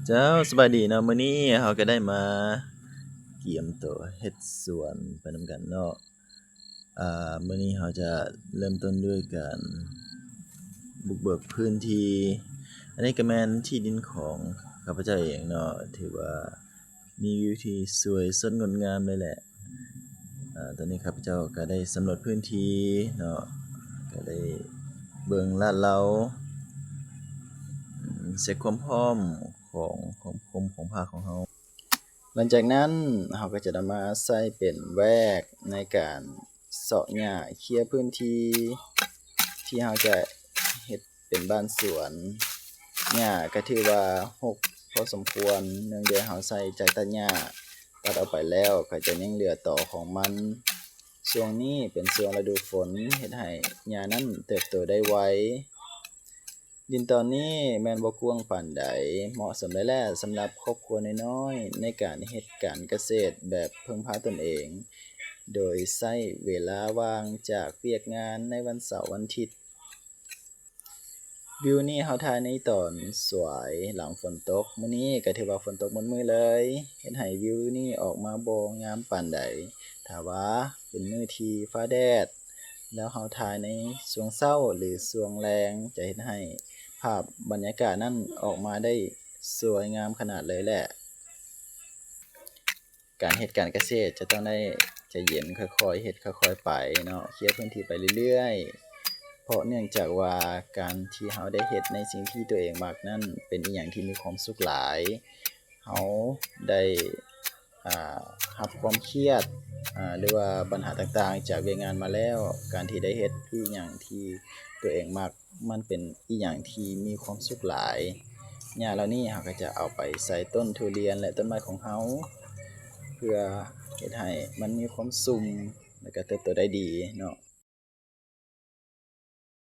ເຈົ້າ ສະບາຍດີເນາະ, ມື້ນີ້ເຮົາກໍໄດ້ມາກຽມໂຕເຮັດສວນໄປນຳກັນເນາະ. ອາ ມື້ນີ້ເຮົາຈະເລີ່ມຕົ້ນດ້ວຍການບຸກເບີກພື້ນທີ່. ອັນນີ້ກໍແມ່ນທີ່ດິນຂອງຂ້າພະເຈົ້າເອງເນາະ, ຖືວ່າມີວິວທີ່ສວຍສົດງົດງາມເລີຍແຫຼະ. ອາ ຕອນນີ້ຂ້າພະເຈົ້າກໍໄດ້ສຳຫຼວດພື້ນທີ່ເນາະ, ກໍໄດ້ເບິ່ງລາດເລົາ ເຊັກຄວາມພ້ອມຂອງ ຂອງ ຂອງ ຂອງຜ້າຂອງເຮົາ. ຫຼັງຈາກນັ້ນເຮົາກໍຈະນຳມາໃຊ້ເປັນແວກໃນການເຊາະຫຍ້າເຄຍພື້ນທີ່ ທີ່ເຮົາຈະເຮັດເປັນບ້ານສວນ. ຫຍ້າກໍຖືວ່າຮົກພໍສົມຄວນ, ເນື່ອງດ້ວຍເຮົາໃຊ້ຈັກຕັດຫຍ້າ ຕັດອອກໄປແລ້ວກໍຈະຍັງເຫຼືອຕໍຂອງມັນ. ຊ່ວງນີ້ເປັນຊ່ວງລະດູຝົນ ເຮັດໃຫ້ຫຍ້ານັ້ນເຕີບໂຕໄດ້ໄວ. ດິນຕອນນີ້ແມ່ນບໍ່ກວ້າງປານໃດ, ເໝາະສົມເລີຍແຫຼະສຳລັບຄອບຄົວນ້ອຍໆ ໃນການເຮັດການກະເສດແບບເພິ່ງພາຕົນເອງ, ໂດຍໃຊ້ເວລາວ່າງຈາກວຽກງານໃນວັນເສົາວັນທິດ. ວິວນີ້ເຮົາຖ່າຍໃນຕອນສວາຍຫຼັງຝົນຕົກ. ມື້ນີ້ກໍຖືວ່າຝົນຕົກໝົດມື້ເລີຍ, ເຮັດໃຫ້ວິວນີ້ອອກມາບໍ່ງາມປານໃດ. ຖ້າວ່າເປັນມື້ທີ່ຟ້າແດດ ແລ້ວເຮົາຖ່າຍໃນຊ່ວງເຊົ້າ ຫຼື ຊ່ວງແລງ ຈະເຮັດໃຫ້ພາບບັນຍາກາດນັ້ນອອກມາໄດ້ສວຍງາມຂະໜາດເລີຍແຫຼະ. ການເຮັດການກະເສດຈະຕ້ອງໄດ້ໃຈເຢັນ, ຄ່ອຍໆເຮັດຄ່ອຍໆໄປເນາະ, ເຄຍພື້ນທີ່ໄປເລື້ອຍໆ ເພາະເນື່ອງຈາກວ່າການທີ່ເຮົາໄດ້ເຮັດໃນສິ່ງທີ່ຕົວເອງມັກນັ້ນ ເປັນອີ່ຫຍັງທີ່ມີຄວາມສຸກຫຼາຍ. ເຮົາໄດ້ ອາ ຮັບຄວາມຄຽດ ອາ ຫຼືວ່າບັນຫາຕ່າງໆຈາກວຽກງານມາແລ້ວ, ການທີ່ໄດ້ເຮັດອີ່ຫຍັງທີ່ຕົວເອງມັກ ມັນເປັນອີ່ຫຍັງທີ່ມີຄວາມສຸກຫຼາຍ. ຫຍ້າເຫຼົ່ານີ້ເຮົາກໍຈະເອົາໄປໃສ່ຕົ້ນທຸລຽນ ແລະ ຕົ້ນໄມ້ຂອງເຮົາ ເພື່ອເຮັດໃຫ້ມັນມີຄວາມຊຸ່ມ ແລະ ກໍເຕີບໂຕໄດ້ດີເນາະ.